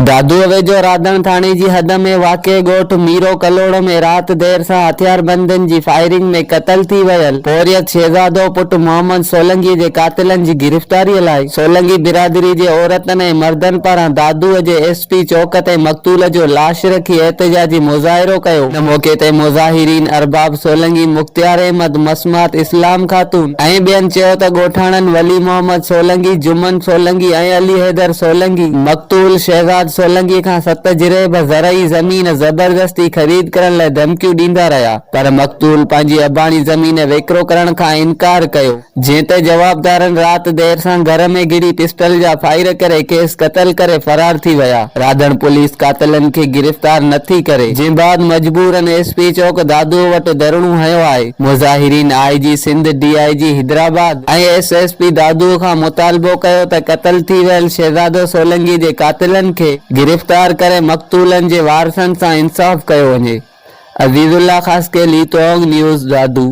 دادوء ويجهو راڌڻ ٿاڻي جي حد ۾ واقع ڳوٺ ميرو ڪلهوڙو ۾ رات دير سان هٿياربندن جي فائرنگ ۾ قتل ٿي ويل پورهيت شهزادو پٽ محمد سولنگي جي قاتلن جي گرفتاري لاء سولنگي برادري جي عورتن ۽ مردن پاران دادوء جي ايس پي چوڪ تي مقتول جو لاش رکي احتجاجي مظاهرو ڪيو. ان موقعي تي مظاهرين ارباب سولنگي، مختيار احمد، مسمات اسلام خاتون ۽ ٻين چيو ته ڳوٺاڻن ولي محمد سولنگي، جمن سولنگي ۽ علي حيدر سولنگي مقتول شهزاد سولنگي کان ست جريب زرعي زمين زبردستي خريد ڪرڻ لاء ڌمڪيون ڏيندا رهيا پر مقتول پنهنجي اباڻي زمين وڪرو ڪرڻ کان انڪار ڪيو جنهن تي جوابدارن رات دير سان گهر ۾ گهڙي پسٽل جا فائر ڪري کيس قتل ڪري فرار ٿي ويا. راڌڻ پوليس قاتلن کي گرفتار نه ٿي ڪري، جنهن بعد مجبورن ايس پي چوڪ دادوء وٽ ڌرڻو هنيو آهي. مظاهرين I G Sindh, D I G Hyderabad ۽ S S P دادوء کان مطالبو ڪيو ته قتل ٿي ويل شهزادو سولنگي جي قاتلن کي گرفتار ڪري مقتولن جي وارثن سان انصاف ڪيو وڃي. عزيز الله خاصخيلي، توهنگ نيوز، دادو.